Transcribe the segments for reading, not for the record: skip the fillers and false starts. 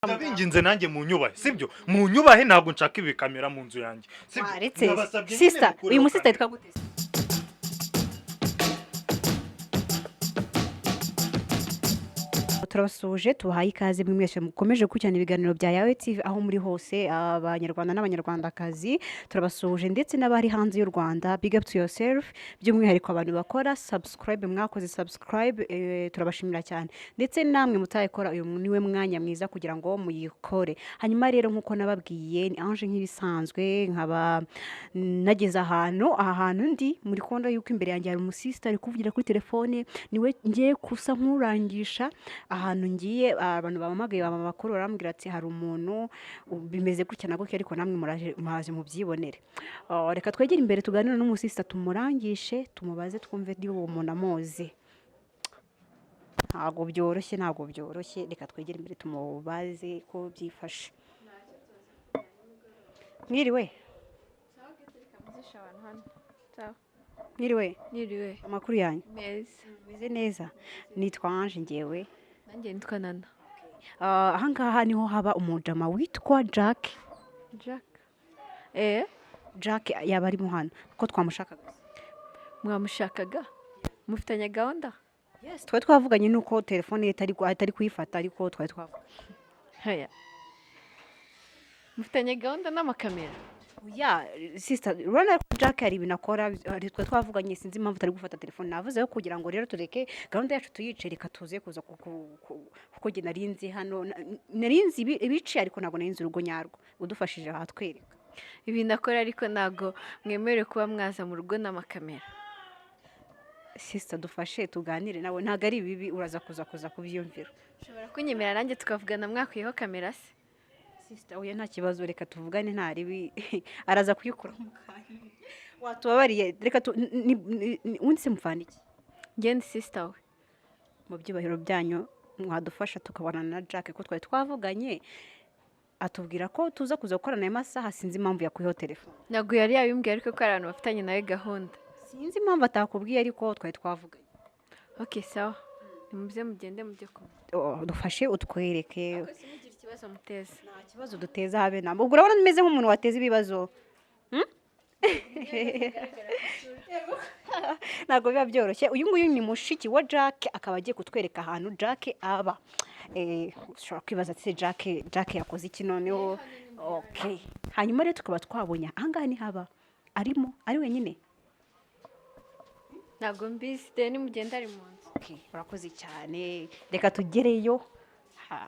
Ndabinginze nanjye munyubahe, sibyo? Munyubahe, ntabwo nshaka ibi kamera mu nzu yanjye, sibyo? Waretse Ndabasabye nyine sister, mukureho uyu musista kamera. yitwa gute se? Turabasuhuje, tubahaye ikaze mwe mwese mukomeje gukurikirana ibiganiro bya Yawe TV aho muri hose, Abanyarwanda n'Abanyarwandakazi turabasuhuje, ndetse n'abari hanze y'u Rwanda, big up to yourself. By'umwihariko abantu bakora subscribe, mwakoze subscribe, turabashimira cyane, ndetse namwe mutayikora, uyu niwe mwanya mwiza kugira ngo muyikore. Hanyuma rero, nk'uko nababwiye, ni Ange nk'ibisanzwe, nkaba nageze ahantu, aha hantu ndi muri kubona yuko imbere yanjye hari umusista ari kuvugira kuri telefone, niwe ngiye kusa nk'urangisha ahantu ngiye. Abantu bampamagaye, bampa amakuru, barambwira ati hari umuntu bimeze gutya na gutya, ariko namwe muraje, muraje mubyibonere. Reka twegere imbere tuganire n'umusista, tumurangishe, tumubaze, twumve niba uwo muntu amuzi. Ntabwo byoroshye, ntabwo byoroshye. Reka twegere imbere tumubaze ko byifashe. Mwiriwe? Mwiriwe? Niriwe. Amakuru yanyu? Meza. Meze neza. Nitwa Ange ngewe. Nanjye nitwa Nana. Ahangaha niho haba umujama witwa Jack? Jack, eh. Jack yaba arimo hano ko twamushakaga? Mwamushakaga? Mufitanye gahunda? Yes, twari twavuganye, nuko telefone ye itari kuyifata, ariko twari twavuganye. Haya, mufitanye gahunda n'amakamera? Ya sister, urabona ko Jack hari ibintu akora, hari twari twavuganye, sinzi impamvu utari gufata telefone. Navuze ko kugira ngo rero tureke gahunda yacu tuyice, reka tuze kuza kuko njye nari nzi hano, nari nzi ibice, ariko ntabwo nari nzi urugo nyarwo. Udufashije ahatwereka. Ibintu akora, ariko ntabwo mwemerewe kuba mwaza mu rugo n'amakamera. Sister, dufashe tuganire nawe, ntabwo ari bibi, uraza kuza kubyiyumvira. Ushobora kunyemera nanjye tukavugana mwakuyeho kamera se? Sister, oya, nta kibazo, reka tuvugane, nta ribi, araza kuyikura mu kanya. Watubabariye, reka tu ubundi se mupfana iki? Ngende sister we. Mu byubahiro byanyu, mwadufasha tukabonana na Jack, ko twari twavuganye, atubwira ko tuza kuza gukorana ayo masaha, sinzi impamvu yakuyeho telefone. Ntabwo yari yabimbwiye, ariko ko hari abantu bafitanye nawe gahunda. Sinzi impamvu atakubwiye, ariko twari twavuganye. Ok, sawa, nimuze mugende mujye kumwe. Oh, dufashe utwereke. Ariko simugire ikibazo muteza. Nta kibazo duteza, habe namba. Ubwo urabona meze nk'umuntu wateza ibibazo? Ntabwo biba byoroshye. Uyu nguyu ni mushiki wa Jack, akaba agiye kutwereka ahantu Jack aba. Ushobora kwibaza ati: "Se Jack yakoze iki noneho?" Okay, hanyuma rero tukaba twabonye ahangaha ni haba arimo, ari wenyine? Ntabwo mbizi de, nimugenda ari mu nzu. Okay, urakoze cyane, reka tugereyo. Ha,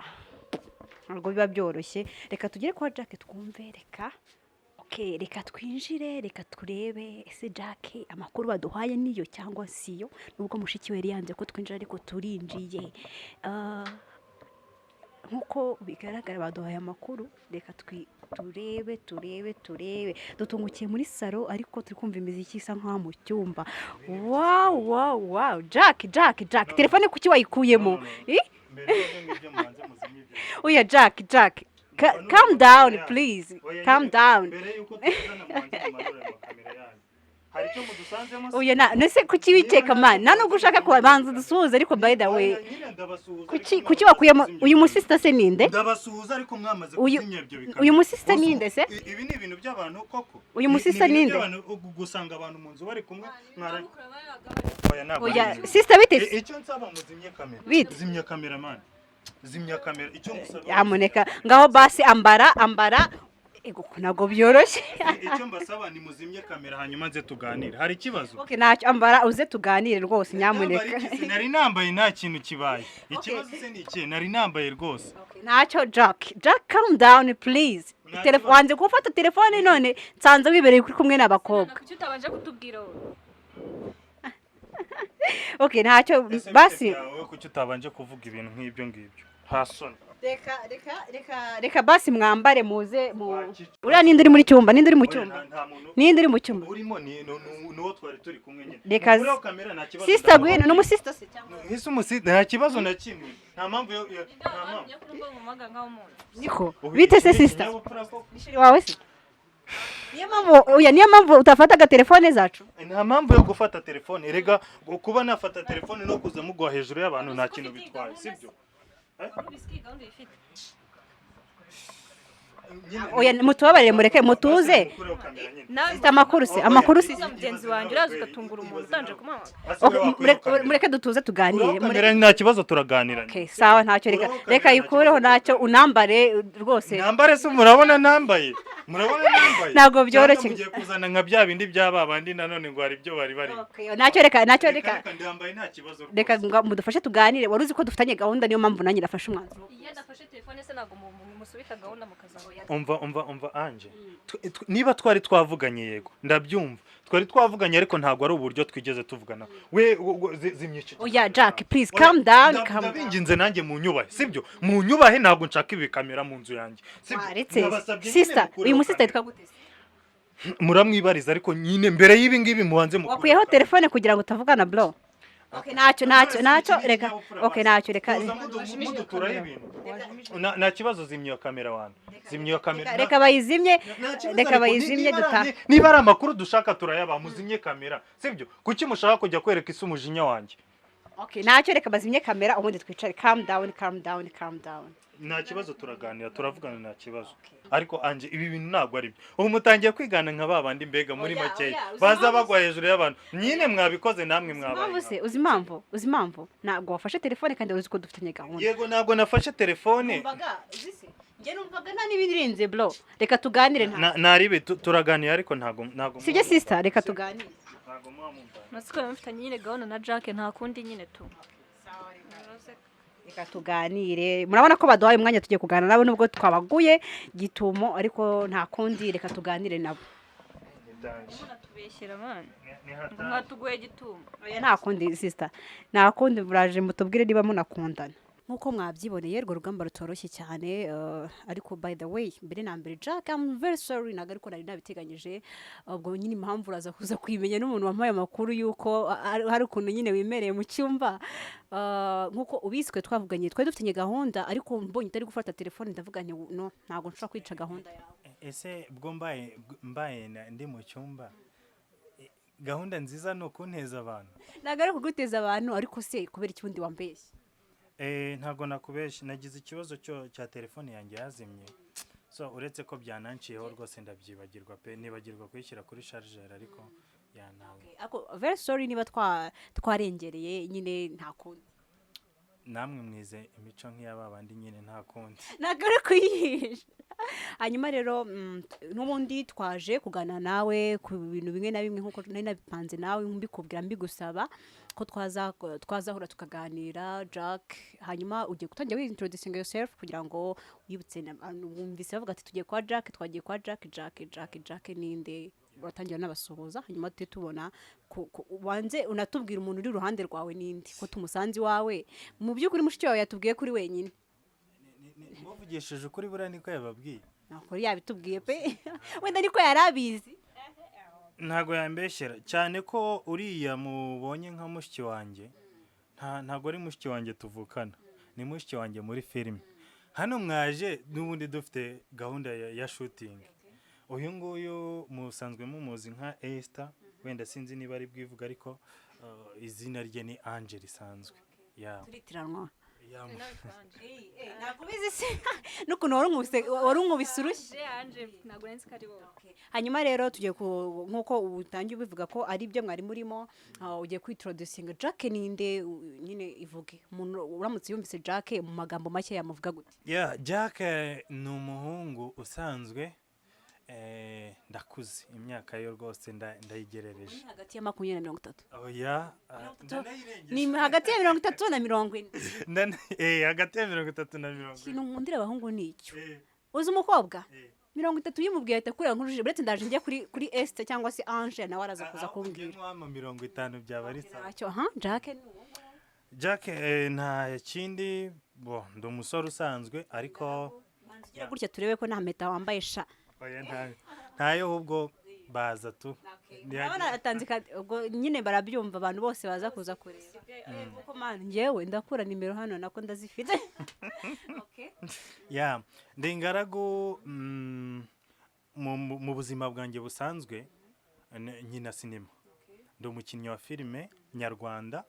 ntabwo biba byoroshye. Reka tugere kwa Jack twumve. Reka, okay, reka twinjire, reka turebe ese Jack amakuru baduhaye niyo cyangwa siyo, nubwo mushiki we yari yanze ko twinjira, ariko turinjiye. Nk'uko bigaragara baduhaye amakuru, reka turebe, turebe, turebe. Dutungukiye muri salo, ariko turi kumva imiziki isa nkaho mu cyumba. Wow, wow, wow! Jack, Jack, Jack, telefone kuki wayikuyemo? Eh? Mbere y'ibyo ngibyo, mubanze muzimye ibyo. Oya Jack, Jack, calm down please. Oya, calm nyine, down. Mbere y'uko tuzana, mubanze mumanure amakamera yanyu. Hari icyo mudusanzemo se? Oya, na nese kuki wikeka man? Nta nubwo ushaka kubanza dusuhuze, ariko by the way, Oya, nyine ndabasuhuza, kuki ariko kuki mwamaze wakuyemo kuzimya uyu ibyo. Musista se ninde? Ndabasuhuza, ariko mwamaze kuzimya ibyo bikamera. Uyu musista Gusa ninde se? Ibi ni ibintu by'abantu koko? Uyu musista Ni ibintu ninde? by'abantu, gusanga abantu mu nzu bari kumwe mwara. Oya, ntabwo Oya, ari byo. sister, bite? Icyo nsaba, muzimye kamera. Bite? Zimya kamera man, zimya kamera, icyo ngusaba. Nyamuneka, ngaho basi ambara, ambara. Ego, ntabwo byoroshye. Icyo mbasaba ni muzimye kamera, hanyuma nze tuganire. Hari ikibazo? Okay, ntacyo, ambara uze tuganire rwose, nyamuneka. Nambara iki se? Nari nambaye, nta kintu kibaye. Ikibazo se ni ikihe? Nari nambaye rwose. Okay, ntacyo. Jack, Jack, calm down please. Nta kibazo. Wanze gufata telefone, none nsanze wibereye kuri kumwe n'abakobwa. Kuki utabanje kutubwira wowe? Okay, ntacyo. Ese bite Basi. byawe? Kuki utabanje kuvuga ibintu nk'ibyo ngibyo? Nta soni? Reka, reka, reka, reka basi mwambare muze mu Wakica. Uriya ninde uri muri cyumba? Ninde uri mu Oya, cyumba? nta muntu Ninde uri mu cyumba? urimo, ni uwo twari turi kumwe nyine. Reka Mukureho kamera, nta kibazo. Sister, gwino, ni umusista se cyangwa? Ese umusista? Nta kibazo na kimwe, nta mpamvu nta mpamvu. Niko. Ubu Bite se iki ni sister? ikinyabupfura koko? Ni wawe se? Niyo mpamvu, oya, niyo mpamvu utafataga telefone zacu? Nta mpamvu yo gufata telefone erega. Kuba nafata telefone no kuza mugwa hejuru y'abantu nta kintu bitwaye, sibyo? Wari ubizi ko iyi gahunda uyifite? Nyine- Oya, mutubabarire, mureke mutuze. Mukureho kamera nyine. Nawe Sister, amakuru se, amakuru se? Mugenzi wanjye uraza ugatungura umuntu utanje kumuhamagara. Ase Okay, wowe wakuyeho kamera. mureke dutuze tuganire. Kuraho kamera, nta kibazo, turaganira. Okay, sawa, ntacyo, reka Kuraho kamera, reka nta yikureho kibazo. Ntacyo, unambare rwose. Nambare se? Murabona nambaye? Murabona nambaye? Ntabwo byoroshye. Cyangwa mugiye kuzana nka bya bindi bya ba bandi nanone ngo hari ibyo bari barimo? Okay, ntacyo, reka, ntacyo, Reka reka. reka, ndambaye, nta kibazo rwose. Reka mudufashe tuganire. Wari uzi ko dufitanye gahunda, niyo mpamvu nanjye nafashe umwanzuro. Iyo adafashe telefone se, ntabwo musubika gahunda mukazahura? Umva, umva, umva Anje. Niba twari twavuganye, yego ndabyumva, twari twavuganye, ariko ntabwo ari uburyo twigeze tuvugana. We zimya icyo Oya, Jack, please, Oya, calm down, calm down. Ndabinginze nanjye munyubahe, sibyo? Munyubahe, ntabwo nshaka ibi kamera mu nzu yanjye, sibyo? Waretse Ndabasabye nyine sister, mukureho uyu musista kamera. yitwa gute se? Muramwibariza, ariko nyine mbere y'ibi ngibi mubanze mukureho Wakuyeho kamera. telefone kugira ngo utavugana, bro. Okay, ntacyo, ntacyo, ntacyo, reka. Okay, ntacyo, reka. Muza muduturaho ibintu. Nta kibazo, zimya iyo kamera wana, zimya iyo kamera. Reka bayizimye. Nta kibazo, Reka ariko bayizimye duta niba ari amakuru dushaka turayabaha, muzimye kamera, sibyo? Kuki mushaka kujya kwereka isi umujinya wanjye? Okay, ntacyo, reka bazimye kamera ubundi twicare. Calm down, calm down, calm down. Nta kibazo, turaganira, turavugana, nta kibazo. Ariko Anje, ibi bintu ntabwo ari byo. Ubu mutangiye kwigana nka ba bandi, mbega muri Oya, makeya oya, uzi baza impamvu bagwa hejuru y'abantu. Nyine mwabikoze namwe, mwabaye Impamvu se, uzi impamvu? Uzi impamvu ntabwo wafashe telefone kandi uzi ko dufitanye gahunda? Yego, ntabwo nafashe telefone. Numvaga uzi se, njye numvaga nta n'ibirenze, bro. Reka tuganire, nta Naribe turaganira, ariko ntabwo Sibyo, sister? Reka tuganire. Ntabwo muba mumva. Masiko mufitanye nyine gahunda na Jack, nta kundi nyine tu. Reka tuganire. Murabona ko baduhaye umwanya, tugiye kuganira nabo nubwo twabaguye gitumo, ariko nta kundi, reka tuganire nabo. Munatubeshyera man, Ni ngo hatari. mwatuguye gitumo. Oya, nta kundi, sister, nta kundi. Muraje mutubwire niba munakundana nk'uko mwabyiboneye. Urwo rugamba rutoroshye cyane, ariko by the way, mbere na mbere, Jack, I'm very sorry, ntabwo ariko nari nabiteganyije. Ubwo nyine impamvu uraza kuza kuyimenya n'umuntu wampaye amakuru y'uko hari ukuntu nyine wimereye mu cyumba. Nk'uko ubizi, twe twavuganye, twari dufitanye gahunda, ariko mbonye utari gufata telefone ndavuga nti no, ntabwo nshobora kwica gahunda yawe. Ese bwo mbaye ndi mu cyumba, gahunda nziza ni ukunteza abantu? Ntabwo ari ukuguteza abantu, ariko se kubera ikibundi wambeshye? Ntabwo nakubeshye, nagize ikibazo cyo cya telefone yanjye yazimye. So uretse ko byananciyeho rwose, ndabyibagirwa pe, nibagirwa kuyishyira kuri charger, ariko ya ntabwo. Ariko very sorry niba twarengereye nyine, nta kundi. Namwe mwize imico nk'iy'aba bandi nyine, nta kundi. Ntabwo ari kuyihisha. Hanyuma rero, n'ubundi twaje kuganira nawe ku bintu bimwe na bimwe nk'uko nari nabipanze nawe, mbikubwira, mbigusaba ko twazahura tukaganira, Jack. Hanyuma ugiye gutangira wintroducing yourself kugira ngo wibutse wumvise bavuga ati tugiye kwa Jack, twagiye kwa Jack, Jack, Jack, Jack ninde? Uratangira n'abasuhuza, hanyuma tujye tubona ubanze unatubwira umuntu uri iruhande rwawe ninde, ko tumusanze iwawe. Mu by'ukuri mushiki wawe yatubwiye kuri wenyine. Muvugishije ukuri, buriya niko yababwiye? Ntabwo yabitubwiye pe, wenda niko yari abizi. Ntabwo yambeshyera, cyane ko uriya mubonye nka mushiki wanjye, ntabwo ari mushiki wanjye tuvukana, ni mushiki wanjye muri filime. Hano mwaje n'ubundi dufite gahunda ya shooting. Uyu nguyu musanzwe mumuzi nka Esther, wenda sinzi niba ari bwivuga, ariko izina rye ni Ange risanzwe ya. Turitiranwa. Ya. Ntabwo ubizi se n'ukuntu wari unkubise urushyi? Anje, ntabwo nari nzi ko ari wowe. Hanyuma rero tugiye ku nk'uko utangiye ubivuga ko ari byo mwari murimo, ugiye kwintroducinga. Jack ninde? Nyine ivuge, umuntu uramutse yumvise Jack mu magambo make yamuvuga gute? Yeah, Jack ni umuhungu usanzwe, ndakuze, imyaka yo rwose ndayigerereje. Ni hagati ya 20 na 30? Oya, ndanayirengeje. Ni hagati ya 30 na 40? Hagati ya 30 na 40. Ikintu nkundira abahungu ni icyo. Uzi umukobwa 30 uyimubwiye ahita akureba nk'urujijo. Uretse ndaje njye kuri Esther cyangwa se Ange, nawe araza kuza Aho ugiye kumbwira. Nk'uwampa 50 byaba ari sawa. Ntacyo. Aha Jack ni uwo. Jack, nta kindi, bo ndi umusore usanzwe, ariko Tugira gutya turebe ko nta mpeta wambaye sha. Oya, ntayo, ahubwo baza tu. Urabona atanze ubwo nyine barabyumva abantu bose baza kuza kureba kuko man, njyewe ndakura nimero hano nako ndazifite. Okay. Ya, ndi ingaragu mu buzima bwanjye busanzwe nkina sinema, ndi umukinnyi wa filime nyarwanda,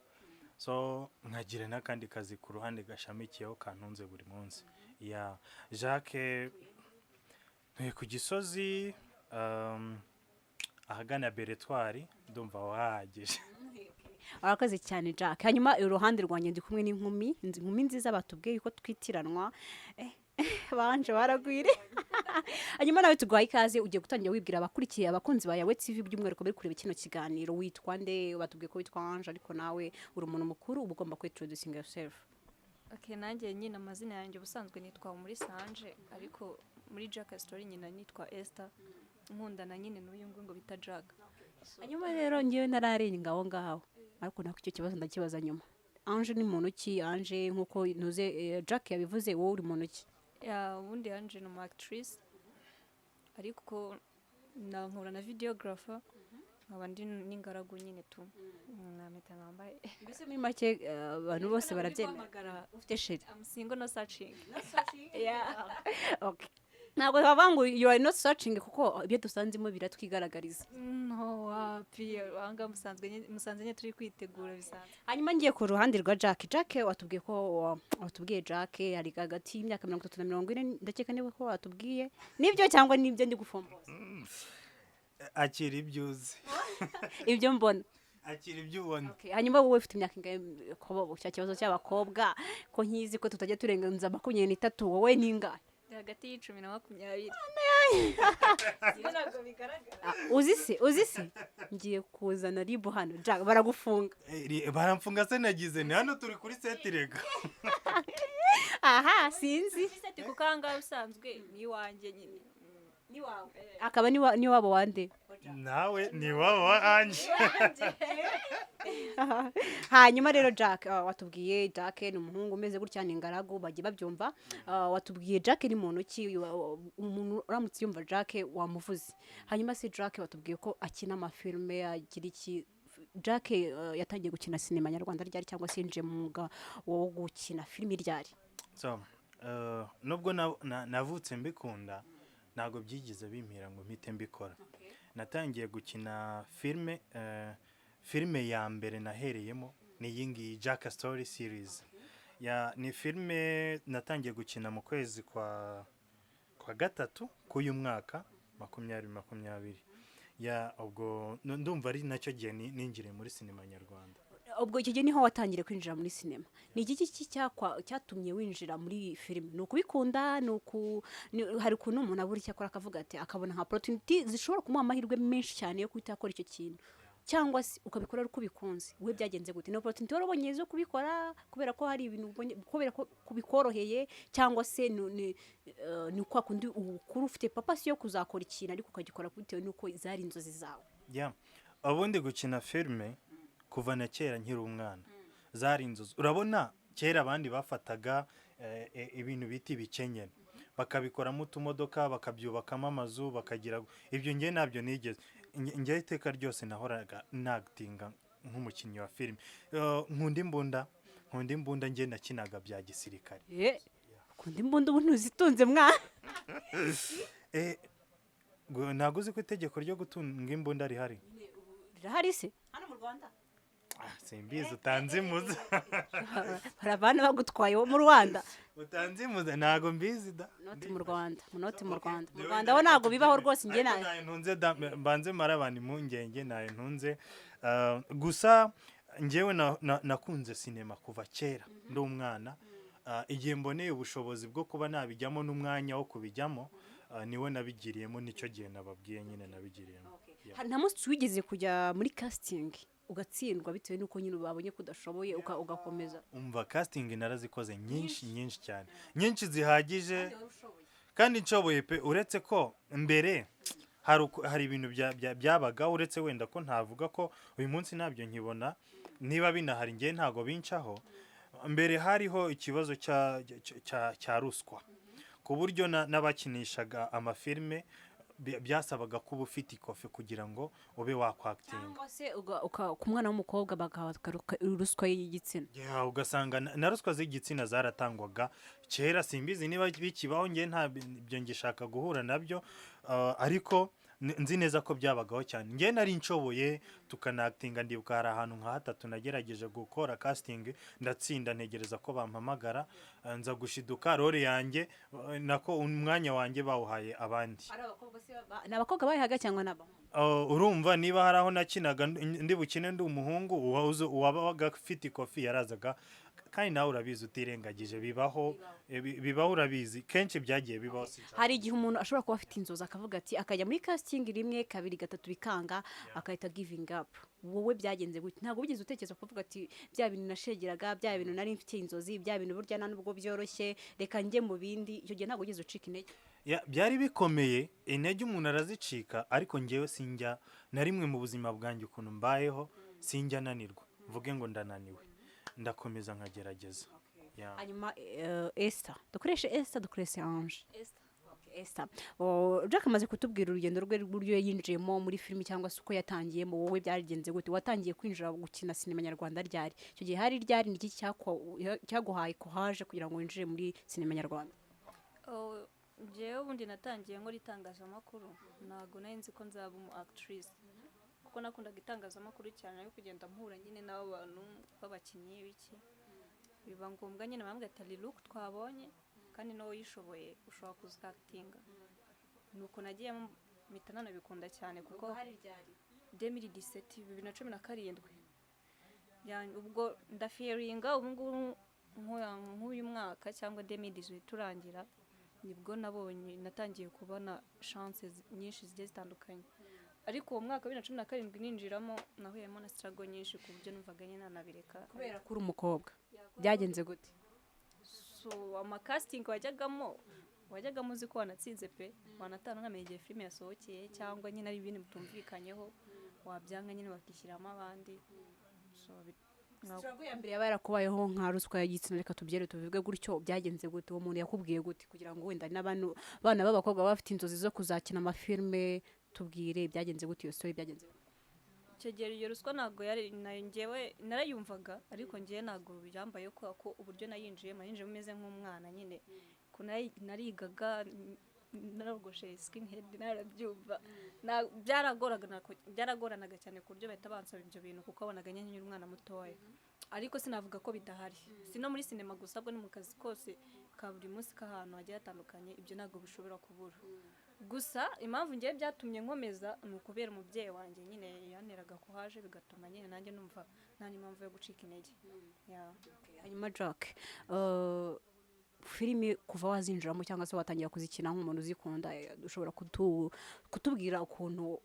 so nkagira n'akandi kazi ku ruhande gashamikiyeho kantunze buri munsi. Ya, Jacques Ntuye ku Gisozi, ahagana Beretwari, ndumva wahagije. Warakoze cyane, Jack. Hanyuma iruhande rwanjye ndi kumwe n'inkumi, inkumi nziza batubwiye yuko twitiranwa. Banje baragwire. Hanyuma nawe tuguhaye ikaze, ugiye gutangira wibwira abakurikiye, abakunzi ba Yawe TV, by'umwihariko bari kureba kino kiganiro. Witwa nde? Batubwiye ko witwa Ange, ariko nawe uri umuntu mukuru, uba ugomba kwintroducing yourself. Okay, nanjye nyine amazina yanjye ubusanzwe nitwa muri Sanje, ariko muri Jack Story nyina nitwa Esther, nkundana nyine n'uyu nguyu ngo bita Jack. Hanyuma rero ngewe nararenga aho ngaho, ariko nako icyo kibazo ndakibaza nyuma. Ange ni muntu ki? Ange, nk'uko ntuze Jack yabivuze, wowe uri muntu ki? Yeah, ubundi Ange ni umu actrice, ariko nankura na videographer, nkaba ndi n'ingaragu nyine tu, nta mpeta nambaye. Mbese muri make abantu bose barabyemera, ufite chéri? I'm single, no searching. Okay. Ntabwo bavuga ngo you are not searching, kuko ibyo dusanzemo biratwigaragariza. No, wapi, ahangaha musanzwe nyine turi kwitegura bisanzwe. Hanyuma ngiye ku ruhande rwa Jack. Jack, watubwiye ko watubwiye Jack ari hagati y'imyaka 30 na 40, ndakeka niba ko watubwiye nibyo cyangwa nibyo ndi gufomboza? Akira ibyo uzi. Ibyo mbona. Akira ibyo ubona. Okay, hanyuma wowe ufite imyaka ingahe? Ko cya kibazo cy'abakobwa ko nkizi ko tutajya turenganza 23, wowe ni ingahe? Ndi hagati y'10 na 20. Ntabwo bigaragara. Ah, uzi se, uzi se, ngiye kuzana ribu hano, Jack, baragufunga. Baramfunga se? Nagize ni hano turi kuri set rega. Aha sinzi. Set, kuko ahangaha usanzwe ni iwanjye nyine. Akaba niwabo wande? Nawe ni wowe wa Ange. Hanyuma rero Jack, watubwiye Jack ni umuhungu umeze gutya, ni ingaragu, bagiye babyumva. Watubwiye Jack ni muntu ki? Umuntu uramutse yumva Jack wamuvuze. Hanyuma se Jack, watubwiye ko akina amafilme, agira iki? Jack yatangiye gukina sinema nyarwanda ryari, cyangwa se yinjiye mu mwuga wo gukina filime ryari? So nubwo navutse mbikunda, ntabwo byigeze bimpira ngo mpite mbikora. Natangiye gukina filime, filime ya mbere nahereyemo ni iyi ngiyi, Jack Story Series. Yeah, ni filime natangiye gukina mu kwezi kwa gatatu k'uyu mwaka 2020. Yeah, ubwo ndumva ari nacyo gihe ninjiriye muri sinema nyarwanda. Ubwo icyo gihe niho watangiriye kwinjira muri sinema. Ni iki cyatumye winjira muri filime? Ni ukubikunda? Ni uku hari ukuntu umuntu abura icyo akora, akavuga ati, akabona nka opportunity zishobora kumuha amahirwe menshi cyane yo guhita akora icyo kintu, cyangwa se ukabikora ari uko ubikunze. Wowe byagenze gute? Ni opportunity wari ubonye zo kubikora kubera ko hari ibintu ubonye, kubera ko kubikoroheye, cyangwa se ni kwa kundi ukura ufite purpose yo kuzakora ikintu, ariko ukagikora bitewe n'uko zari inzozi zawe? Yeah. Ubundi gukina filime kuva na kera nkiri umwana zari inzozi. Urabona kera abandi bafataga ibintu bita ibikenyeri, bakabikoramo utumodoka, bakabyubakamo amazu, bakagira ibyo. Njye ntabyo nigeze. Njye iteka ryose nahoraga nactinga nk'umukinnyi wa filime. Nkunda imbunda, nkunda imbunda. Njye nakinaga bya gisirikare. Ukunda imbunda, ubu ntuzitunze mwana? Ntabwo uzi ko itegeko ryo gutunga imbunda rihari? Rirahari se hano mu Rwanda? Ah, simbizi, utanzimuza. Baravana bagutwaye wo mu Rwanda. Utanzimuza, ntabwo mbizi da. Not mu Rwanda, not mu Rwanda. Mu Rwanda ho ntabwo bibaho rwose, njye Ariko ntayo ntunze da, mbanze mara abantu impungenge, ntayo ntunze. Gusa njyewe nakunze sinema kuva kera ndi umwana. Igihe mboneye ubushobozi bwo kuba nabijyamo n'umwanya wo kubijyamo, niwe nabigiriyemo, nicyo gihe nababwiye nyine nabigiriyemo. Yeah. Nta munsi wigeze kujya muri casting ugatsindwa bitewe n'uko nyine babonye ko udashoboye, ugakomeza? Umva, casting narazikoze nyinshi, nyinshi cyane, nyinshi zihagije, kandi nshoboye pe. Uretse ko mbere hari ibintu byabagaho, uretse wenda ko ntavuga ko uyu munsi ntabyo nkibona, niba binahari ngewe ntabwo bincaho. Mbere hariho ikibazo cya ruswa, ku buryo n'abakinishaga amafilime byasabaga kuba ufite ikofe kugira ngo ube wakwactinga. Cyangwa se ku mwana w'umukobwa bagaruka ruswa y'igitsina. Yeah, ugasanga na ruswa z'igitsina zaratangwaga kera. Simbizi niba bikibaho, njye nta ibyo ngishaka guhura nabyo. Ariko Nzi neza ko byabagaho cyane. Njye nari nshoboye tukanakitinga. Ndibuka hari ahantu nka hatatu nagerageje gukora casting, ndatsinda, ntegereza ko bampamagara, nza gushiduka role yanjye, nako umwanya wanjye bawuhaye abandi. Ari abakobwa se ni abakobwa bayihaga cyangwa ni abahungu? Urumva niba hari aho nakinaga ndi bukine ndi umuhungu, uwabaga afite ikofi yarazaga. Kandi nawe urabizi, utirengagije, bibaho, bibaho, urabizi, kenshi byagiye bibaho, sinshaka- Hari igihe umuntu ashobora kuba afite inzozi, akavuga ati, akajya muri casting rimwe, kabiri, gatatu, bikanga, agahita giving up. Wowe byagenze gute? Ntabwo wigeze utekereza kuvuga ati: "Bya bintu nashegeraga, bya bintu nari mfite inzozi, bya bintu burya nta nubwo byoroshye, reka njye mu bindi"? Icyo gihe ntabwo wigeze ucika intege? Ya, byari bikomeye, intege umuntu arazicika, ariko njyewe sinjya na rimwe mu buzima bwanjye, ukuntu mbayeho, sinjya nanirwa mvuge ngo ndananiwe. Ndakomeza nkagerageza. Ya. Hanyuma Esther, dukoreshe Esther, dukoreshe Ange? Esther. Okay, Esther. Oh, Jack amaze kutubwira urugendo rwe rw'uburyo yinjiyemo muri filimi cyangwa se uko yatangiyemo. Wowe byagenze gute? Watangiye kwinjira gukina sinema nyarwanda ryari? Icyo gihe hari ryari? Ni iki cyaguhaye courage kugira ngo winjire muri sinema nyarwanda? Oh, njyewe ubundi natangiye nkora itangazamakuru. Ntabwo nari nzi ko nzaba umu actrice, kuko nakundaga itangazamakuru cyane, ariko kugenda mpura nyine n'abo bantu b'abakinnyi biki, biba ngombwa nyine bambwira ati: "Hari look twabonye, kandi nawe uyishoboye ushobora kuza actinga." Nuko nagiyemo, mpita nanabikunda cyane, kuko 2017, 2017. Ubwo ndafiringa ubu ngubu nk'uyu mwaka cyangwa 2018 turangira, nibwo nabonye natangiye kubona chance nyinshi zigiye zitandukanye. Ariko uwo mwaka wa 2017 ninjiramo, nahuyemo na struggle nyinshi ku buryo numvaga nyine nanabireka. Kubera ko uri umukobwa, byagenze gute? So amacasting wajyagamo uzi ko wanatsinze pe, wanatanga nkamenya igihe filime yasohokeye, cyangwa nyine ari ibintu mutumvikanyeho, wabyanga nyine bakishyiramo abandi. So Struggle ya mbere yaba yarakubayeho nka ruswa y'igitsina, reka tubyere tubivuge gutyo, byagenze gute? Uwo muntu yakubwiye gute, kugira ngo wenda n'abantu bana b'abakobwa baba bafite inzozi zo kuzakina amafilme? Tubwire, byagenze gute? Iyo story byagenze gute? Icyo gihe iyo ruswa ntabwo yari nayo, njyewe narayumvaga, ariko njyewe ntabwo byambaye, kubera ko uburyo nayinjiyemo meze nk'umwana nyine, ko narigaga, narogoshe skinhead, narabyumva. Byaragoranaga cyane ku buryo bahita bansaba ibyo bintu, kuko wabonaga nyine nkiri umwana mutoya. Ariko sinavuga ko bidahari, si no muri sinema gusa, ahubwo ni mu kazi kose ka buri munsi k'ahantu hagiye hatandukanye, ibyo ntabwo bishobora kubura. Gusa impamvu ngewe byatumye nkomeza ni ukubera umubyeyi wanjye nyine yanteraga courage, bigatuma nyine nanjye numva nta n'impamvu yo gucika intege. Yeah. Hanyuma Jack, filimi kuva wazinjiramo cyangwa se watangira kuzikina nk'umuntu uzikunda, ushobora kutubwira ukuntu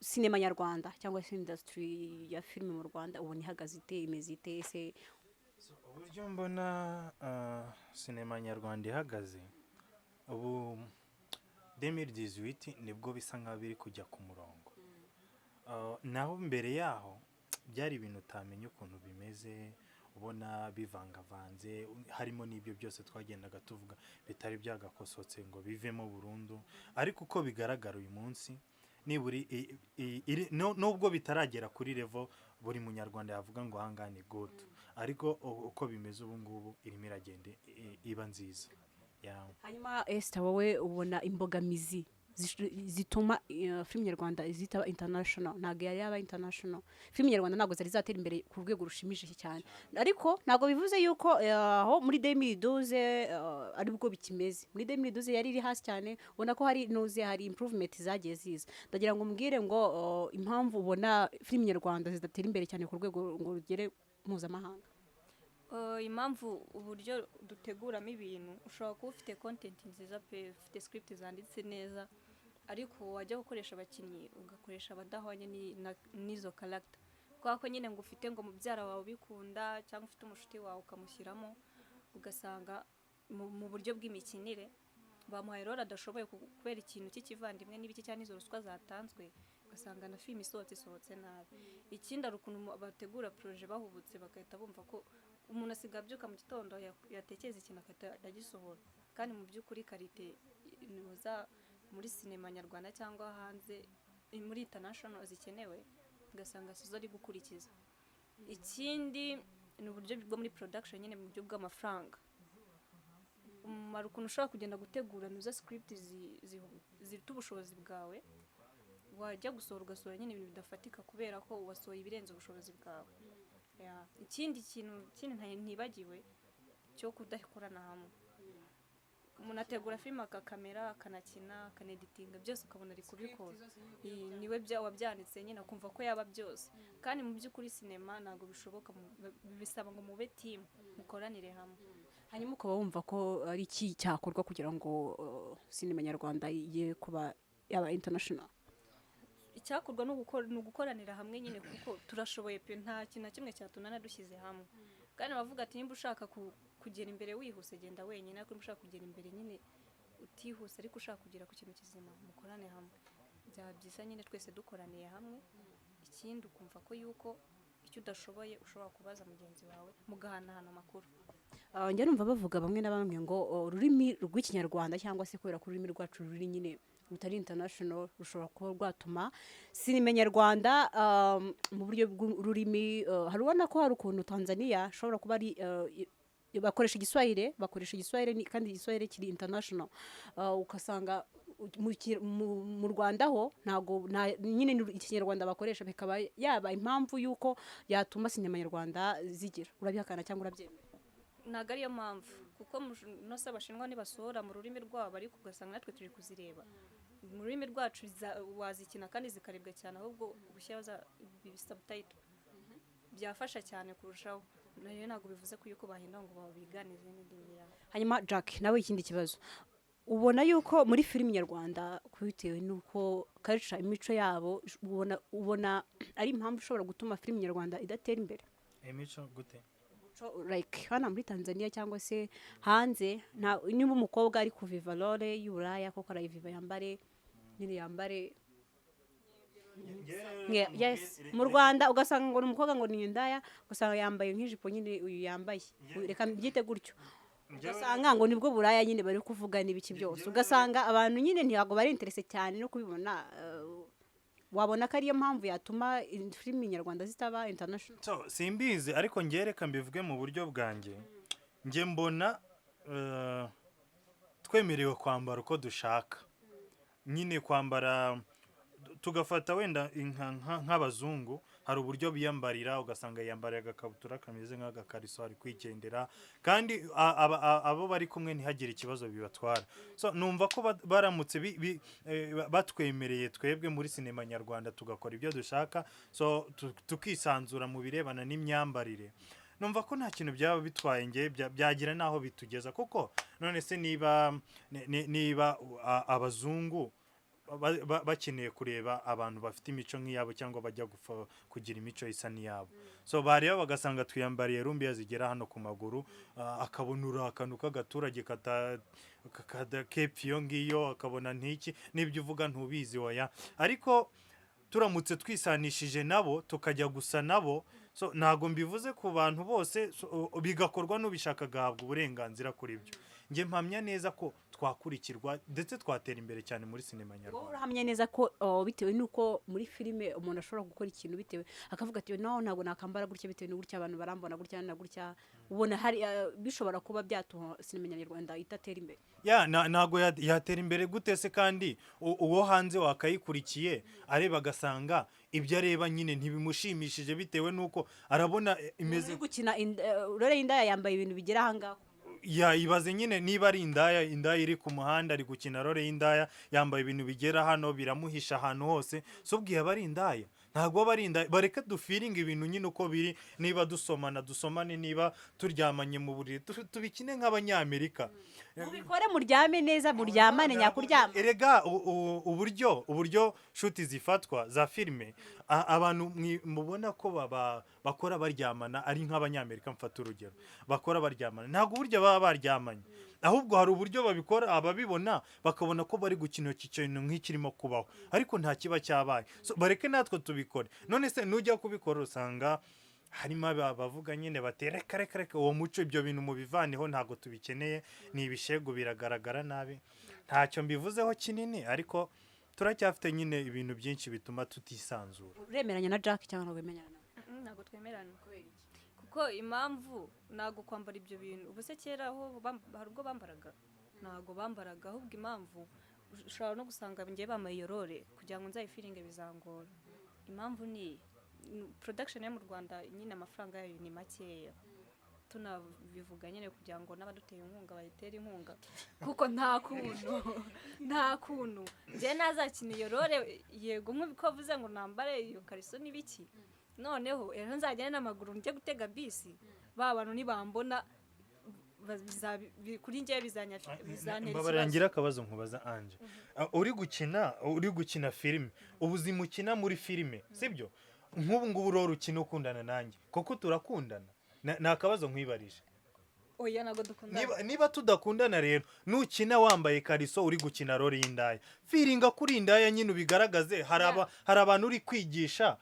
sinema nyarwanda cyangwa se industry ya filime mu Rwanda ubona ihagaze ite, imeze ite ese? So, uburyo mbona sinema nyarwanda ihagaze ubu, 2018 nibwo bisa nkaho biri kujya ku murongo. Naho mbere yaho byari ibintu utamenya ukuntu bimeze, ubona bivangavanze, harimo n'ibyo byose twagendaga tuvuga bitari byagakosotse ngo bivemo burundu. Ariko uko bigaragara uyu munsi, nibura nubwo bitaragera kuri level buri munyarwanda yavuga ngo ahangaha ni good, ariko uko bimeze ubu ngubu irimo iragenda iba nziza. Yeah. Hanyuma Esther, wowe ubona imbogamizi zituma filime nyarwanda zitaba international? Ntabwo yari yaba international, filime nyarwanda ntabwo zari zatera imbere ku rwego rushimishije cyane, ariko ntabwo bivuze yuko aho muri 2012 aribwo bikimeze. Muri 2012 yari iri hasi cyane, ubona ko hari nuze hari improvement zagiye ziza. Ndagira ngo umbwire ngo impamvu ubona filime nyarwanda zidatera imbere cyane ku rwego ngo rugere mpuzamahanga. Impamvu, uburyo duteguramo ibintu. Ushobora kuba ufite content nziza pe, ufite script zanditse neza, ariko wajya gukoresha abakinnyi ugakoresha abadahwanye n'izo character, kubera ko nyine ngo ufite ngo mubyara wawe ubikunda cyangwa ufite umushuti wawe ukamushyiramo, ugasanga mu buryo bw'imikinire bamuhaye role adashoboye kubera ikintu cy'ikivandimwe n'ibiki cyangwa n'izo ruswa zatanzwe, ugasanga na filime isohotse isohotse nabi. Ikindi, hari ukuntu bategura projet bahubutse, bagahita bumva ko umuntu asigaye abyuka mu gitondo, yatekereza ikintu agahita agisohora, kandi mu by'ukuri qualité za muri sinema nyarwanda cyangwa hanze muri international zikenewe, ugasanga sizo ari gukurikiza. Ikindi ni uburyo bwo muri production nyine, mu buryo bw'amafaranga. Umumaro ukuntu ushobora kugenda gutegura nuza script zifite ubushobozi bwawe. Wajya gusohora ugasohora nyine ibintu bidafatika kubera ko wasohoye ibirenze ubushobozi bwawe. Yeah. Ikindi kintu kindi ntibagiwe cyo kudakorana hamwe, umuntu ategura filime, akakamera, akanakina, akaneditinga, byose ukabona ari kubikora. Niwe wabyanditse nyine, akumva ko yaba byose, kandi mu by'ukuri sinema ntabwo bishoboka, bisaba ngo mube team, mukoranire hamwe. Hanyuma ukaba wumva ko ari iki cyakorwa kugira ngo sinema nyarwanda igiye kuba yaba international? Icyakorwa ni ugukoranira hamwe nyine, kuko turashoboye pe. Nta kintu na kimwe cyatunana dushyize hamwe. Kandi bavuga ati nimba ushaka kugera imbere wihuse, genda wenyine, ariko nimba ushaka kugera imbere nyine utihuse ariko ushaka kugera ku kintu kizima, mukorane hamwe. Byaba byiza nyine twese dukoraniye hamwe. Ikindi, ukumva ko yuko icyo udashoboye ushobora kubaza mugenzi wawe, mugahanahana amakuru. Njya numva bavuga bamwe na bamwe ngo ururimi rw'Ikinyarwanda, cyangwa se kubera ko ururimi rwacu ruri nyine rutari international, rushobora kuba rwatuma sinema nyarwanda mu buryo bw'ururimi, hari ubona ko hari ukuntu Tanzania ishobora kuba ari bakoresha Igiswahili, kandi Igiswahili kiri international. Ugasanga mu Rwanda ho ntago nyine ni Ikinyarwanda bakoresha, bikaba yaba impamvu y'uko yatuma sinema nyarwanda zigira. Urabihakana cyangwa urabyemera? Ntabwo ariyo mpamvu, kuko no se Abashinwa nibasohora mu rurimi rwabo, ariko ugasanga natwe turi kuzireba mu rurimi rwacu, wazikina kandi zikarebwa cyane. Ahubwo gushyiraho za subtitle byafasha cyane kurushaho. Rero ntabwo bivuze ko yuko bahindura ngo babigane izindi ndimi yabo. Hanyuma Jack, nawe ikindi kibazo: ubona yuko muri filimi nyarwanda, bitewe n'uko culture, imico yabo, ubona ari impamvu ishobora gutuma filimi nyarwanda idatera imbere? Imico gute? Umuco, like hano muri Tanzania cyangwa se hanze, niba umukobwa ari kuviva role y'uburaya koko arayiviva, yambare nyine, yambare. Yes, mu Rwanda ugasanga ngo ni umukobwa, ngo ni indaya, ugasanga yambaye nk'ijipo nyine uyu yambaye, reka mbyite gutyo, ugasanga ngo nibwo buraya nyine bari kuvuga n'ibiki byose, ugasanga abantu nyine ntabwo bari intéressé cyane no kubibona. Wabona ko ariyo mpamvu yatuma filimi nyarwanda zitaba international? So, simbizi, ariko njye reka mbivuge mu buryo bwanjye. Njye mbona twemerewe kwambara uko dushaka nyine, kwambara tugafata wenda nk'abazungu, hari uburyo biyambarira, ugasanga yiyambariye agakabutura kameze nk'agakariso, ari kwigendera, kandi abo bari kumwe ntihagire ikibazo bibatwara. So numva ko baramutse batwemereye twebwe muri sinema nyarwanda tugakora ibyo dushaka, so tukisanzura mu birebana n'imyambarire, numva ko nta kintu byaba bitwaye. Nge byagira n'aho bitugeza, kuko none se niba niba abazungu bakeneye kureba abantu bafite imico nk'iyabo cyangwa bajya kugira imico isa n'iyabo, so bareba bagasanga twiyambariye rumbiya zigera hano ku maguru, akabona uri akantu k'agaturage kepfo iyo ngiyo, akabona ntiki n'ibyo uvuga ntubizi, oya. Ariko turamutse twisanishije nabo, tukajya gusa nabo, so ntabwo mbivuze ku bantu bose, so, bigakorwa n'ubishaka agahabwa uburenganzira kuri byo, njye mpamya neza ko twakurikirwa ndetse twatera imbere cyane muri sinema Wowe nyarwanda. urahamya neza ko bitewe n'uko muri filime umuntu ashobora gukora ikintu, bitewe akavuga ati: "No, ntabwo nakambara gutya bitewe n'gutya, abantu barambona gutya na gutya," ubona hari bishobora kuba byatuma sinema nyarwanda idatera imbere? Ya, ntabwo yatera imbere gute se kandi uwo hanze wakayikurikiye areba agasanga ibyo areba nyine ntibimushimishije, bitewe n'uko arabona imeze Uri gukina role y'indaya yambaye ibintu bigera ahangaha. Ya, ibaze nyine niba ari indaya, indaya iri ku muhanda, ari gukina role y'indaya, yambaye ibintu bigera hano, biramuhisha ahantu hose, so ubwiye aba ari indaya? Ntabwo aba ari indaya. Bareke dufiringe ibintu nyine uko biri. Niba dusomana, dusomane. Niba turyamanye mu buriri, tubikine nk'Abanyamerika. Mubikore, muryame neza, muryamane nyakuryama. Erega uburyo shoot zifatwa za filime, abantu mubona ko bakora baryamana ari nk'Abanyamerika, mfata urugero, bakora baryamana, ntabwo uburyo baba baryamanye, ahubwo hari uburyo babikora, ababibona bakabona ko bari gukina iki kintu nk'ikirimo kubaho, ariko nta kiba cyabaye. So, bareke natwe tubikore. None se nujya kubikora usanga harimo abavuga nyine bati: "Reka, reka, reka, uwo muco, ibyo bintu mubivaneho, ntabwo tubikeneye, ni ibishegu, biragaragara nabi." Ntacyo mbivuzeho kinini, ariko turacyafite nyine ibintu byinshi bituma tutisanzura. Uremeranya na Jack cyangwa ntabwo wemeranya nawe? Ntabwo twemerana, kuko impamvu ntabwo kwambara ibyo bintu, ubu se kera aho hari ubwo bambaraga? Ntabwo bambaraga. Ahubwo impamvu Ushobora no gusanga njye bamaye iyo role, kugira ngo nzayifeelinge bizangora. Impamvu ni iyi: Production yo mu Rwanda nyine amafaranga yayo ni makeya. Tunabivuga nyine kugira ngo n'abaduteye inkunga bayitere inkunga, kuko nta kuntu njye nazakina iyo role. Yego, nk'uko avuze ngo nambare iyo kariso n'ibiki, noneho ejo nzagende n'amaguru njye gutega bisi, ba bantu nibambona kuri njyewe bizantera Mbabarira. ikibazo. Ngira akabazo nkubaza, Anje. Uri gukina filime, ubuzima ukina muri filime, sibyo? Nk'ubu ngubu rero ukina ukundana nanjye, koko turakundana? Ni akabazo nkwibarije. Oya, ntabwo dukundana. Niba tudakundana rero, nukina wambaye kariso uri gukina role y'indaya, feelinga kuri indaya nyine ubigaragaze. Hari abantu uri kwigisha,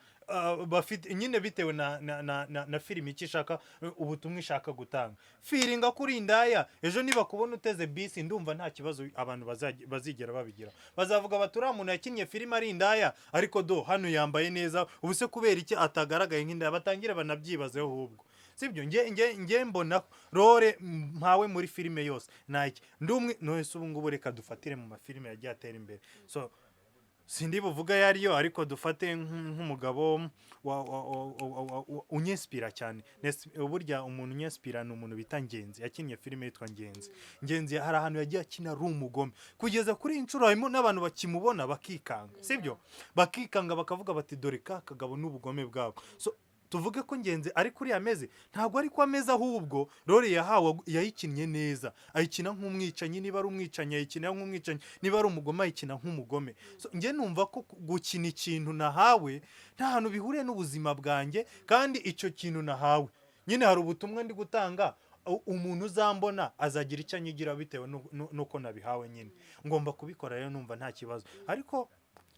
bafite nyine bitewe na filime icyo ishaka, ubutumwa ishaka gutanga. Feelinga kuri indaya, ejo niba kubona uteze bisi, ndumva nta kibazo abantu bazigera babigira. Bazavuga bati: "Uriya muntu yakinnye filime ari indaya, ariko do hano yambaye neza, ubu se kubera iki atagaragaye nk'indaya?" Batangire banabyibazeho ahubwo, sibyo? Nge mbona role mpawe muri filime yose naki ndi umwe. None se ubu ngubu reka dufatire mu mafilime yagiye atera imbere. So sindi buvuga ayo ariyo, ariko dufate nk'umugabo unyinspira cyane. Burya umuntu unyinspira ni umuntu bita Ngenzi, yakinnye filime yitwa Ngenzi. Ngenzi hari ahantu yagiye akina ari umugome, kugeza kuri iyi nshuro harimo n'abantu bakimubona bakikanga, sibyo? Bakikanga bakavuga bati: "Dore ka kagabo n'ubugome bwabo." So tuvuge ko Ngenzi ari kuri ameze? Ntabwo ari ko ameze, ahubwo role yahawe yayikinnye neza, ayikina nk'umwicanyi. Niba ari umwicanyi ayikina nk'umwicanyi, niba ari umugome ayikina nk'umugome. So, njye numva ko gukina ikintu nahawe nta hantu bihuriye n'ubuzima bwanjye, kandi icyo kintu nahawe nyine hari ubutumwa ndi gutanga. Umuntu uzambona azagira icyo anyigira bitewe n'uko nabihawe nyine ngomba kubikora. Rero numva nta kibazo, ariko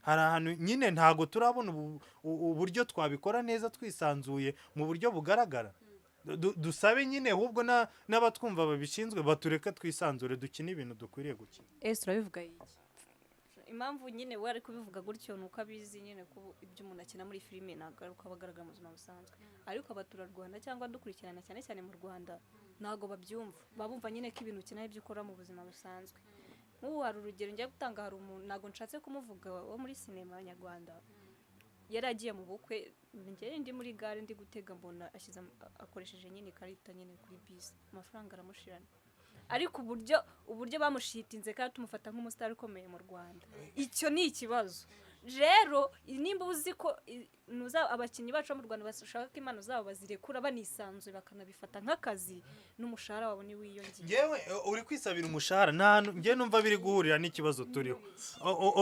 hari ahantu nyine ntabwo turabona uburyo twabikora neza twisanzuye mu buryo bugaragara. Dusabe nyine ahubwo n'abatwumva babishinzwe batureke twisanzure, dukine ibintu dukwiriye gukina. Ese turabivuga iki? Impamvu nyine we ari kubivuga gutyo ni uko abizi nyine ko ibyo umuntu akina muri filime ntabwo ari uko aba agaragara mu buzima busanzwe. Ariko abaturarwanda cyangwa dukurikirana cyane cyane mu Rwanda ntabwo babyumva, baba bumva nyine ko ibintu ukina ari ibyo ukora mu buzima busanzwe. Nk'ubu hari urugero njya gutanga. Hari umuntu, ntabwo nshatse kumuvuga, wo muri sinema nyarwanda, yari agiye mu bukwe. Njye ndi muri gare ndi gutega, mbona ashyize akoresheje nyine ikarita nyine kuri bisi, amafaranga aramushirana. Ariko uburyo bamushitinze kandi tumufata nk'umusitari ukomeye mu Rwanda, icyo ni ikibazo. Rero nimba uzi ko abakinnyi bacu bo mu Rwanda bashaka ko impano zabo bazirekura banisanzuye, bakanabifata nk'akazi, n'umushahara wabo niwiyongera. Ngewe uri kwisabira umushahara, nta hantu ngewe numva biri guhurira n'ikibazo turiho.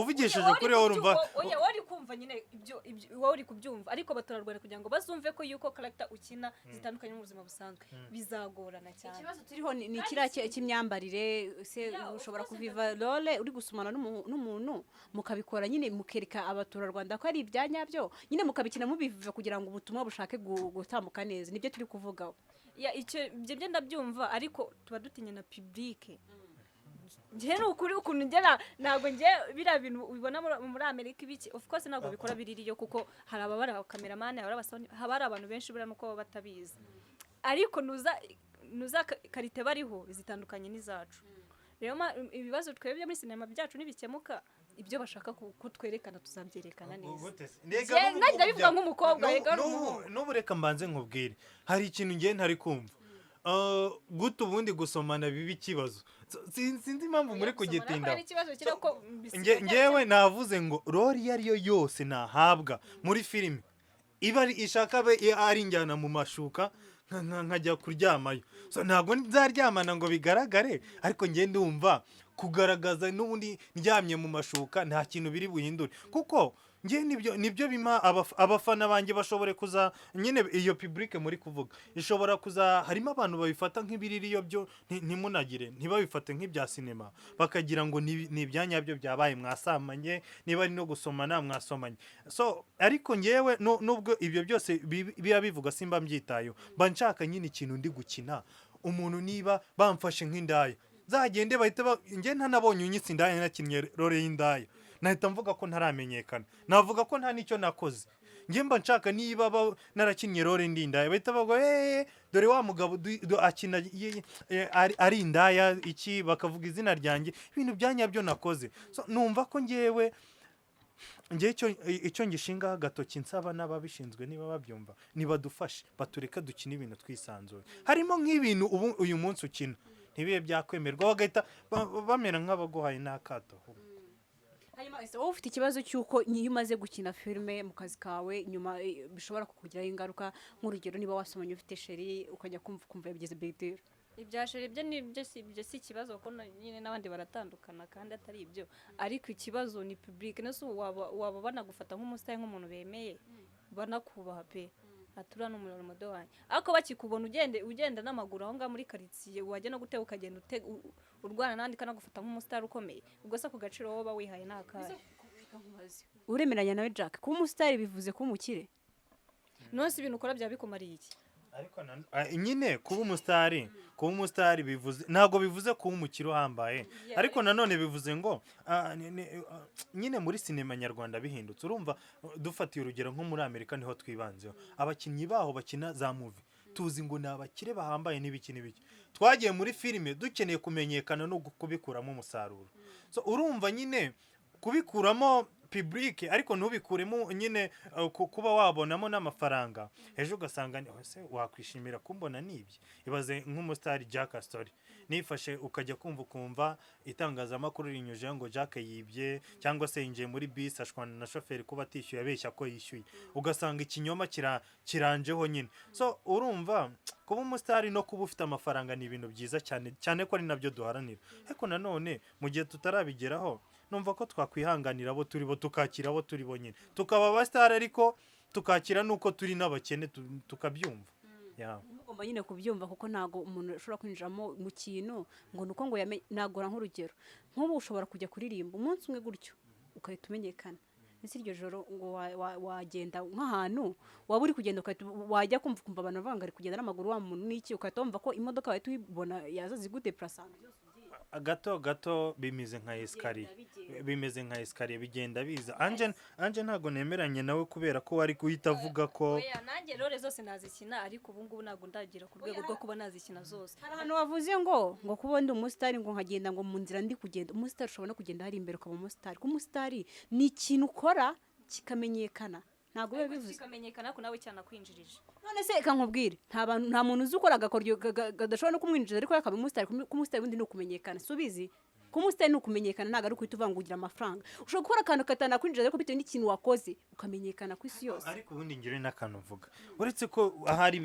Uvugishije kuri wowe urumva. Oya, wowe uri kumva nyine ibyo wowe uri kubyumva, ariko abaturarwanda kugira ngo bazumve ko yuko character ukina zitandukanye n'ubuzima busanzwe bizagorana cyane. Ikibazo turiho ni kiriya cy'imyambarire se. Yeah, of Ushobora course. Kuviva role uri gusomana n'umuntu, mukabikora nyine mukereka abaturarwanda ko ari ibya nyabyo nyine, mukabikina mubiviva kugira ngo ubutumwa bushake gutambuka neza. Nibyo turi kuvugaho. Ya, icyo ibyo byo ndabyumva, ariko tuba dutinya na public. Njye ni ukuri ukuntu njye ntabwo njye biriya bintu ubibona muri Amerika ibiki, of course ntabwo bikora biririyo, kuko hari ababara cameraman, hari abasoni, haba hari abantu benshi. Buriya nuko baba batabizi, ariko nuza qualité bariho zitandukanye n'izacu. Rero ibibazo twebwe muri sinema byacu nibikemuka, ibyo bashaka kutwerekana tuzabyerekana neza. Gute se? Ndega Njye n'ubu nanjye ndabivuga nk'umukobwa, rega ari umuhungu. N'ubu reka mbanze nkubwire, hari ikintu ngiye ntari kumva. Gute ubundi gusomana biba ikibazo? Sinzi impamvu muri kugitindaho. Ari ikibazo kiri ko Ngewe navuze ngo role iyo ari yo yose nahabwa muri filime, iba ari ishaka abe ari injyana mu mashuka nkajya kuryamayo. So, ntabwo nzaryamana ngo bigaragare, ariko nge ndumva kugaragaza n'ubundi ndyamye mu mashuka nta kintu biri buhindure, kuko nge nibyo bima abafana banjye bashobore kuza nyine. Iyo public muri kuvuga ishobora kuza harimo abantu babifata nk'ibiririyo byo ntimunagire, ntibabifate nk'ibya sinema, bakagira ngo ni ibya nyabyo byabaye, mwasamanye, niba ari no gusomana mwasomanye. So ariko ngewe nubwo ibyo byose biba bivuga, simba mbyitayeho, mba nshaka nyine ikintu ndi gukina. Umuntu niba bamfashe nk'indaya, nzagende bahite njye ntanabonye unyitse indaya nakinnye role y'indaya, nahita mvuga ko ntaramenyekana, navuga ko nta n'icyo nakoze. Njye mba nshaka niba narakinnye role ndi indaya, bahita bavuga: "Eh, dore wa mugabo akina ari indaya iki," bakavuga izina ryanjye, ibintu bya nyabyo nakoze. So numva ko ngewe icyo ngishingaho agatoki, nsaba n'ababishinzwe, niba babyumva, nibadufashe batureke dukine ibintu twisanzuye. Harimo nk'ibintu ubu uyu munsi ukina ntibibe byakwemerwa, bagahita bamera nk'abaguhaye n'akato. Hanyuma ese wowe ufite ikibazo cy'uko iyo umaze gukina filime mu kazi kawe, nyuma bishobora kukugiraho ingaruka? Nk'urugero, niba wasomanye ufite chéri, ukajya kumva ukumva yabigize big deal. Ibya chéri byo ni byo, si ibyo, si ikibazo, kuko nyine n'abandi baratandukana kandi atari ibyo. Ariko ikibazo ni public. Nese ubu waba banagufata nk'umusitari, nk'umuntu bemeye, banakubaha pe, atura n'umuriro mudo wanjye, ariko bakikubona ugenda n'amaguru aho ngaho muri karitsiye, wajya no gutega ukagenda urwana n'abandi, kanagufata nk'umusitari ukomeye, ubwo se ku gaciro wowe uba wihaye ni akahe? Uremeranya nawe Jack, kuba umusitari bivuze kuba umukire? None se ibintu ukora byaba bikumariye iki? Ariko nyine kuba umusitari bivuze, ntabwo bivuze kuba umukire uhambaye, ariko nanone bivuze ngo nyine muri sinema nyarwanda bihindutse. Urumva, dufatiye urugero nko muri Amerika, niho twibanzeho, abakinnyi baho bakina za movie tuzi ngo ni abakire bahambaye n'ibiki n'ibiki. Twagiye muri filime dukeneye kumenyekana no kubikuramo umusaruro. So urumva nyine kubikuramo public, ariko ntubikuremo nyine kuba wabonamo n'amafaranga, ejo ugasanga ese wakwishimira kumbona nibye? Ibaze nk'umusitari Jack Story nifashe, ukajya kumva ukumva itangazamakuru rinyujeho ngo Jack yibye, cyangwa se yinjiye muri bisi ashwana na shoferi kuba atishyuye, abeshya ko yishyuye, ugasanga ikinyoma kiranjeho nyine. So urumva kuba umusitari no kuba ufite amafaranga ni ibintu byiza cyane cyane, ko ari nabyo duharanira. Ariko nanone mu gihe tutarabigeraho, numva ko twakwihanganira abo turi bo, tukakira abo turi bo nyine, tukaba abasitari ariko tukakira n'uko turi n'abakene, tukabyumva. Yeah. Mugomba nyine kubyumva, kuko ntabwo umuntu ashobora kwinjiramo mu kintu ngo ni uko ngo nagura. Nk'urugero, nk'ubu ushobora kujya kuririmba umunsi umwe gutyo ugahita umenyekana, ndetse iryo joro ngo wagenda nk'ahantu waba uri kugenda, ugahita wajya kumva ukumva abantu bavuga ngo ari kugenda n'amaguru wa muntu n'iki, ugahita wumva ko imodoka wahita uyibona yaza zigudepurasa ahantu byose ugiye. Gato gato bimeze nka escalier. Bigenda. Bimeze nka escalier, bigenda biza. Anje ntabwo nemeranye nawe kubera ko wari guhita avuga ko Oya, nanjye role zose nazikina, ariko ubu ngubu ntabwo ndagera ku rwego rwo kuba nazikina zose. Hari ahantu wavuze ngo kuba ndi umusitari, ngo nkagenda ngo mu nzira ndi kugenda. Umusitari ushobora no kugenda hari imbere ukaba umusitari, kuba umusitari ni ikintu ukora kikamenyekana, ntabwo biba bivuze Kikamenyekana ko nawe cyanakwinjirije. None se reka nkubwire, nta bantu, nta muntu uzi ukora agakoryo kadashobora no kumwinjiza ariko akaba umusitari. Kuba umusitari ubundi ni ukumenyekana, si ubizi? Kuba umusitari ni ukumenyekana, ntabwo ari ukuhita uvuga ngo ugira amafaranga. Ushobora gukora akantu katanakwinjiza, ariko bitewe n'ikintu wakoze ukamenyekana ku isi yose. Ariko ubundi ngire n'akantu mvuga, uretse ko ahari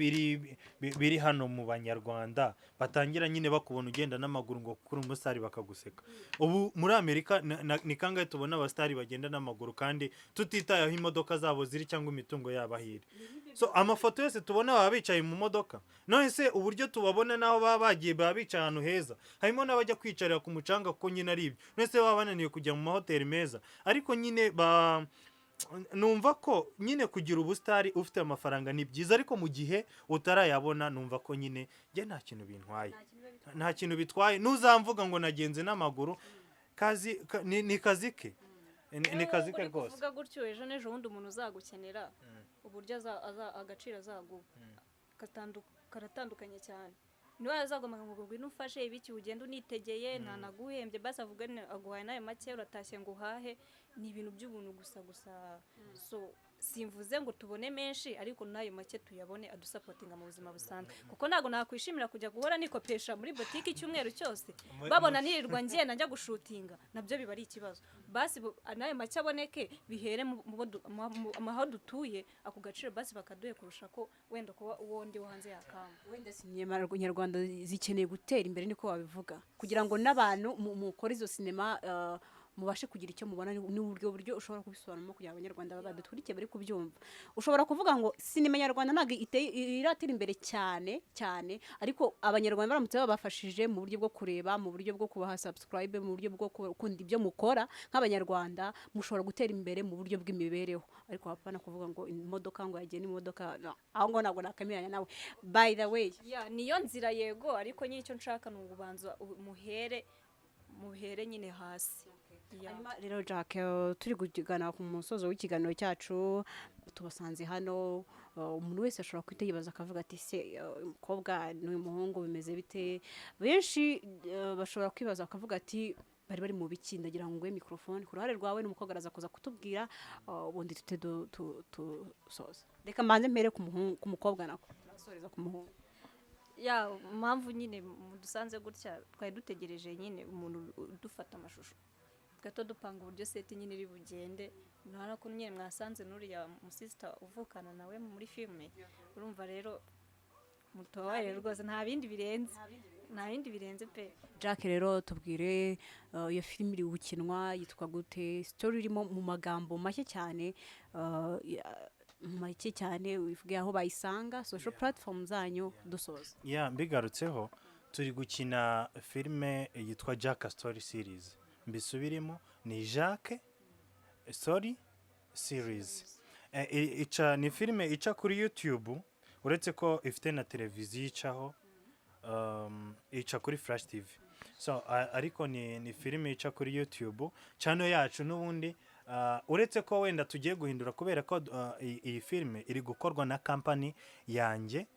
biri hano mu Banyarwanda, batangira nyine bakubona ugenda n'amaguru ngo kuri umusitari bakaguseka. Ubu muri Amerika ni kangahe tubona abasitari bagenda n'amaguru kandi tutitaye aho imodoka zabo ziri cyangwa imitungo yabo aho iri? So amafoto yose tubona baba bicaye mu modoka. None se uburyo tubabona n'aho baba bagiye, baba bicaye ahantu heza, harimo n'abajya kwicarira ku mucanga kuko nyine ari ibyo. None se baba bananiwe kujya mu mahoteli meza? Ariko nyine ba numva ko nyine kugira ubusitari ufite amafaranga ni byiza, ariko mu gihe utarayabona, numva ko nyine njye nta kintu bintwaye, nta kintu bitwaye. Ntuzamvuga ngo nagenze n'amaguru, kazi ni kazi ke, ni kazi ke Uri rwose. kuvuga gutyo, ejo n'ejo bundi umuntu uzagukenera, uburyo agaciro azaguha karatandukanye cyane. Niba yazagombaga ngo ngwino umfashe ibiki, ugenda unitegeye, ntanaguhembye, basi avuga aguhaye nayo make, uratashye ngo uhahe, ni ibintu by'ubuntu gusa gusa. So simvuze ngo tubone menshi, ariko n'ayo make tuyabone adusapotinga mu buzima busanzwe, kuko ntabwo nakwishimira kujya guhora nikopesha muri botike icyumweru cyose, babona nirirwa ngenda njya gushutinga, nabyo biba ari ikibazo. Basi n'ayo make aboneke, bihere mu aho dutuye, ako gaciro basi bakaduhe kurusha ko wenda kuba uwo ndi wo hanze yakamba. Wenda sinema nyarwanda zikeneye gutera imbere, niko wabivuga, kugira ngo n'abantu mukora izo sinema mubashe kugira icyo mubona. Ni uburyo ushobora kubisobanuramo kugira ngo Abanyarwanda badukurikiye bari kubyumva. Ushobora kuvuga ngo sinema nyarwanda ntabwo iratera imbere cyane cyane, ariko Abanyarwanda baramutse babafashije mu buryo bwo kureba, mu buryo bwo kubaha subscribe, mu buryo bwo gukunda ibyo mukora, nk'Abanyarwanda mushobora gutera imbere mu buryo bw'imibereho. Ariko hapana kuvuga ngo imodoka, ngo yagiye n'imodoka, no. Aho ngaho ntabwo nakemeranya nawe, by the way. Ya, niyo nzira yego, ariko nyine icyo nshaka ni ububanza muhere nyine hasi. Yeah. Hanyuma rero Jack, turi kugana ku musozo w'ikiganiro cyacu, tubasanze hano. Umuntu wese ashobora guhita yibaza akavuga ati: "Se umukobwa n'uyu muhungu bimeze bite?" Benshi bashobora kwibaza bakavuga ati: "Bari bari mu biki?" Ndagira ngo nguhe mikorofone ku ruhare rwawe, n'umukobwa araza kuza kutubwira, ubundi tute dusoza. Reka mbanze mpere ku muhungu, ku mukobwa, nako turasoreza ku muhungu. Ya, impamvu nyine mudusanze gutya, twari dutegereje nyine umuntu udufata amashusho, tugahita dupanga uburyo set nyine iri bugende. Urabona ko nyine mwasanze n'uriya musisita uvukana nawe muri filime. Urumva rero mutubabarire rwose, nta bindi birenze, nta bindi birenze pe. Jack rero, tubwire, iyo filime iri gukinwa yitwa gute? Story irimo mu magambo make cyane, make cyane, uvuge aho bayisanga, social platform zanyu, dusoza. Ya, mbigarutseho, turi gukina filime yitwa Jack Story Series. Mbisubiremo, ni Jack Story Series. Ica ni filime ica kuri YouTube, uretse ko ifite na televiziyo icaho, ica kuri Flash TV. So ariko ni filime ica kuri YouTube channel yacu n'ubundi, uretse ko wenda tugiye guhindura kubera ko iyi filime iri gukorwa na company yanjye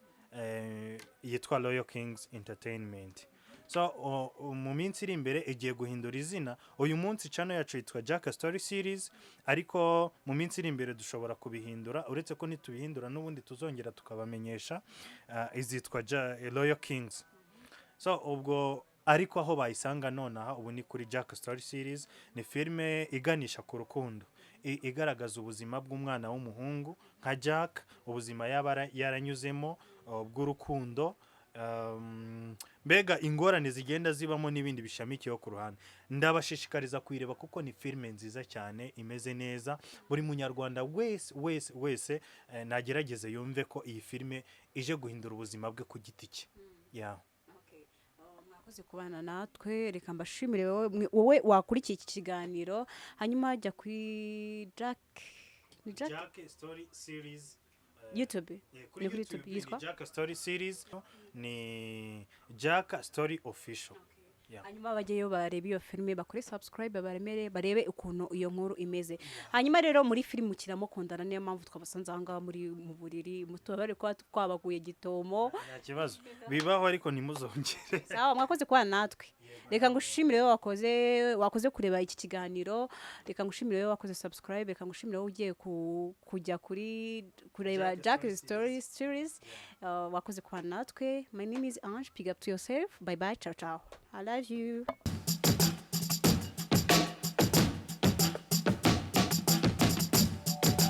yitwa Royal Kings Entertainment. So mu minsi iri imbere igiye guhindura izina. Uyu munsi channel yacu yitwa Jack Story Series, ariko mu minsi iri imbere dushobora kubihindura, uretse ko nitubihindura n'ubundi tuzongera tukabamenyesha. Izitwa Royal Kings. So ubwo ariko aho bayisanga nonaha ubu ni kuri Jack Story Series. Ni filime iganisha ku rukundo, igaragaza ubuzima bw'umwana w'umuhungu nka Jack, ubuzima yaba yaranyuzemo bw'urukundo, mbega ingorane zigenda zibamo n'ibindi bishamikiyeho ku ruhande. Ndabashishikariza kuyireba kuko ni filime nziza cyane, imeze neza. Buri munyarwanda wese wese wese nagerageze yumve ko iyi filime ije guhindura ubuzima bwe ku giti cye, yeah. Mwakoze kubana natwe. Reka mbashimire wowe wakurikiye iki kiganiro. Hanyuma jya kuri Jack, ni Jack? Jack Story Series. YouTube. Kuri Ni kuri YouTube. YouTube Ni yitwa Jack Story Series, ni Jack Story Official. Yeah. Hanyuma bajyeyo barebe iyo filime, bakore subscribe, baremere barebe ukuntu iyo nkuru imeze. Hanyuma rero muri filime ukiramo kundana, niyo mpamvu twabasanze aha ngaha muri mu buriri. Mutubabare kuba twabaguye gitomo. Nta kibazo, bibaho, ariko ntimuzongere. Sawa, mwakoze kubana natwe. Reka ngushimire wowe wakoze kureba iki kiganiro, reka ngushimire wowe wakoze subscribe, reka ngushimire wowe ugiye kujya kuri kureba Jack Jack Story Story Series. Wakoze kubana natwe. My name is Ange. Pick up to yourself. Bye bye, ciao ciao, I love you.